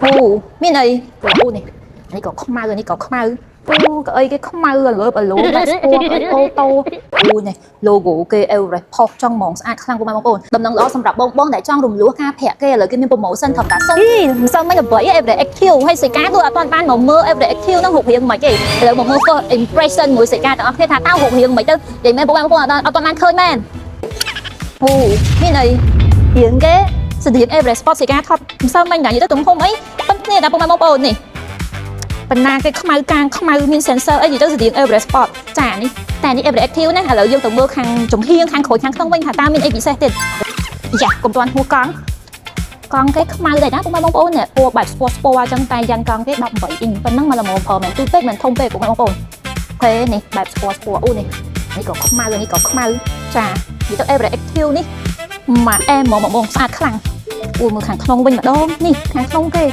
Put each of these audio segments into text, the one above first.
អូមានអីអូនេះនេះក៏ខ្មៅនេះក៏ខ្មៅអូក៏អីគេខ្មៅលើបលូបែបស្ពណ៌អី auto អូនេះ logo គេ Everest ផុសចង់ហ្មងស្អាតខ្លាំងពុកម៉ែបងប្អូនដំណឹងល្អសម្រាប់បងបងដែលចង់រំលោះការប្រាក់គេឥឡូវគេមាន promotion ត្រឹមតែសូន្យមិនសូវមិនល្បី Everest Active ហើយសិកាដូចអត់ទាន់បានមកមើល Everest Active ហ្នឹងរូបរាងមិនទេឥឡូវមកមើល first impression មួយសិកាទាំងអស់គ្នាថាតើរូបរាងមិនទៅនិយាយមែនពុកម៉ែបងប្អូនអត់ទាន់បានឃើញមែនអូមានអីរៀងគេស្តៀង Everest Sport សិកាថតមិនសូវមិនដែរនិយាយទៅទំហំអីប៉ុនគ្នាតែពុកម៉ែបងប្អូននេះបណ្ណាគេខ្មៅកាងខ្មៅមាន sensor អីនិយាយទៅស្តៀង Everest Sport ចានេះតែនេះ Everest Active ណាឥឡូវយើងទៅមើលខាងចំហៀងខាងក្រោយខាងក្នុងវិញថាតើមានអីពិសេសទៀតយ៉ាកុំទាន់ហួសកង់កង់គេខ្មៅដែរណាពុកម៉ែបងប្អូននេះពណ៌បែបស្ពណ៌ស្ពណ៌អញ្ចឹងតែយ៉ាន់កង់គេ18អ៊ីងប៉ុណ្ណឹងមកល្មមប្រើមិនទូពេកមិនធំពេកពុកម៉ែបងប្អូន OK នេះបែបស្ពណ៌ស្ពណ៌អូនេះនេះក៏ខ្មៅនេះក៏ខ្មៅចានិយាយទៅ Everest Active នេះម៉ាអែមហ្មងបងស្អាតខ្លាំងអូមើលខាងក្នុងវិញម្ដងនេះខាងក្នុងគេ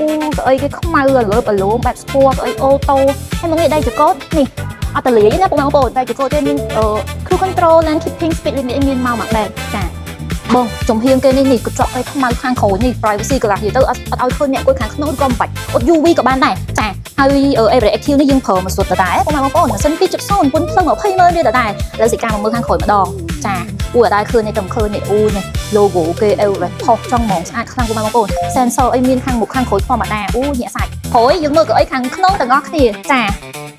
អូកៅអីគេខ្មៅលើបលូបែបស្ពណ៌កៅអី auto ហើយមកនេះដៃចកតនេះអត់តលាយណាពុកម៉ែបងប្អូនដៃចកតទេមានអឺ cruise control lane keeping speed limit មានមកមួយបែបចាបងចំហៀងគេនេះនេះកញ្ចក់គេខ្មៅខាងក្រោយនេះ privacy កន្លះនិយាយទៅអត់អត់ឲ្យឃើញអ្នកអង្គុយខាងក្នុងក៏មិនបាច់អត់ UV ក៏បានដែរចាហើយ Everest Active នេះយើងប្រើមកសុទ្ធដដែលពុកម៉ែបងប្អូនម៉ាស៊ីន2.0ពុនភ្លើង20ម៉ឺនរៀលដដែលឥឡូវសិកាមកមើលខាងក្រោយម្ដងចាអូអត់ដែរឃើញនេះតែមិនឃើញនេះអូនេះ logo គេ Everest ផុសចង់ហ្មងស្អាតខ្លាំងពុកម៉ែបងប្អូន sensor អីមានខាងមុខខាងក្រោយធម្មតាអូញាក់សាច់ក្រោយយើងមើលកៅអីខាងក្នុងទាំងអស់គ្នាចា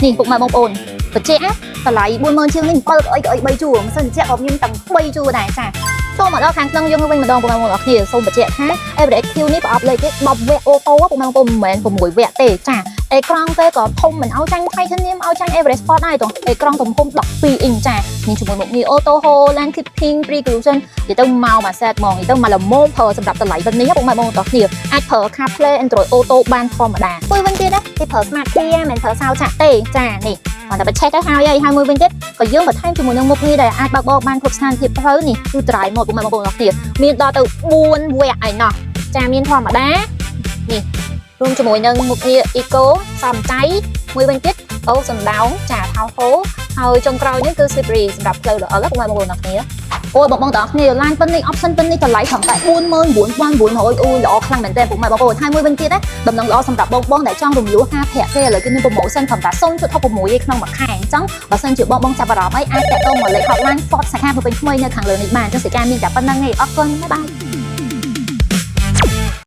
នេះពុកម៉ែបងប្អូនបច្ចេកតម្លៃ40000ជាងនេះ7កៅអីកៅអី3ជួរម៉ាស៊ីនត្រជាក់ក៏មានទាំង3ជួរដែរចាចូលមកដល់ខាងក្នុងយើងវិញម្ដងពុកម៉ែបងប្អូនអរគ្នាសូមបញ្ជាក់ថា Everest Active នេះប្រអប់លេខគេ10វគ្គ auto ពុកម៉ែបងប្អូនមិនមែន6វគ្គទេចាអេក្រង់គេក៏ធំមិនឲ្យចាញ់ Titanium ឲ្យចាញ់ Everest Sport ដែរតោះអេក្រង់ទំហំ12អ៊ីងចាមានជាមួយមុខងារ Auto Hold Lane Keeping Pre-collision និយាយទៅមកមួយ set ហ្មងនិយាយទៅមកល្មមប្រើសម្រាប់តម្លៃប៉ុណ្នេះពុកម៉ែបងប្អូនទាំងគ្នាអាចប្រើ CarPlay Android Auto បានធម្មតាមួយវិញទៀតណាគេប្រើ Smart Key មិនប្រើសោចាក់ទេចានេះគាត់តែបច្ឆេះទៅហើយហើយហើយមួយវិញទៀតក៏យើងបន្ថែមជាមួយនឹងមុខងារដែលអាចបើកបរបានគ្រប់ស្ថានភាពផ្លូវនេះគឺ Drive Mode ពុកម៉ែបងប្អូនទាំងគ្នាមានដល់ទៅ4វគ្គឯណោះចាមានធម្មតានេះរួមជាមួយនឹងមុខងារ Eco សំចៃមួយវិញទៀតអូសំដោងចាថោហូហើយចុងក្រោយនេះគឺ slippery សម្រាប់ផ្លូវល្អពុកម៉ែបងប្អូនទាំងគ្នាអូយបងបងទាំងអស់គ្នាឡានប៉ុណ្នេះ option ប៉ុណ្នេះតម្លៃត្រឹមតែ49,900អូយល្អខ្លាំងមែនទែនពុកម៉ែបងប្អូនហើយមួយវិញទៀតណាដំណឹងល្អសម្រាប់បងបងដែលចង់រំលោះការប្រាក់គេឥឡូវគេមាន promotion ត្រឹមតែ0.66ឯក្នុងមួយខែអញ្ចឹងបើសិនជាបងបងចាប់អារម្មណ៍អីអាចតាក់ទងមកលេខ hotline Ford សាខាភ្នំពេញថ្មីនៅខាងលើនេះបានអញ្ចឹងសិកាមានតែប៉ុណ្្នឹងឯងអរគុណ bye bye.